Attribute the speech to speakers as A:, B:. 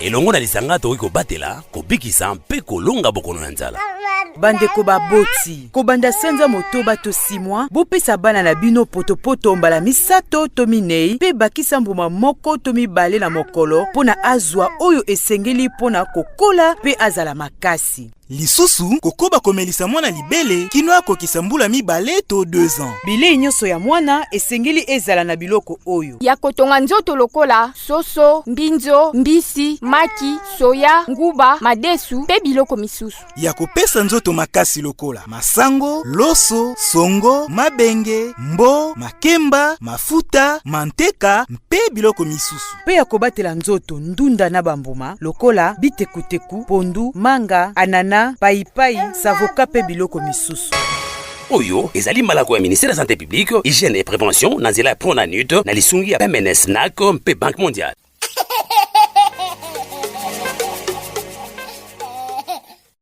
A: Elongo na lisanga tokoki kobatela, kobikisa mpe kolonga bokono ya nzala.
B: Bandeko baboti, kobanda sanza motoba to simwa, bopesa bana na bino potopoto mbala misato to minei mpe bakisa mbuma moko to mibale na mokolo mpo na azwa oyo esengeli mpo na kokola mpe azala makasi.
C: Lisusu, kokoba komelisa mwana libele kino akokisa mbula mibale to 2 ans.
B: Bilei nyonso ya mwana esengeli ezala na biloko oyo.
D: Ya kotonga nzoto lokola soso, mbinzo, mbisi, maki, soya, nguba, madesu mpe biloko misusu.
C: Ya kopesa nzoto makasi lokola masango, loso, songo, mabenge, mbo, makemba, mafuta, manteka mpe biloko misusu.
B: Mpe ya kobatela nzoto ndunda na bambuma lokola bitekuteku, pondu, manga, anana, payipayi, savoka mpe biloko misusu.
A: Oyo ezali malako ya ministère ya Santé publique, Hygiène et Prévention na nzela ya Pronanut na lisungi ya MNS NAC mpe Banque mondiale.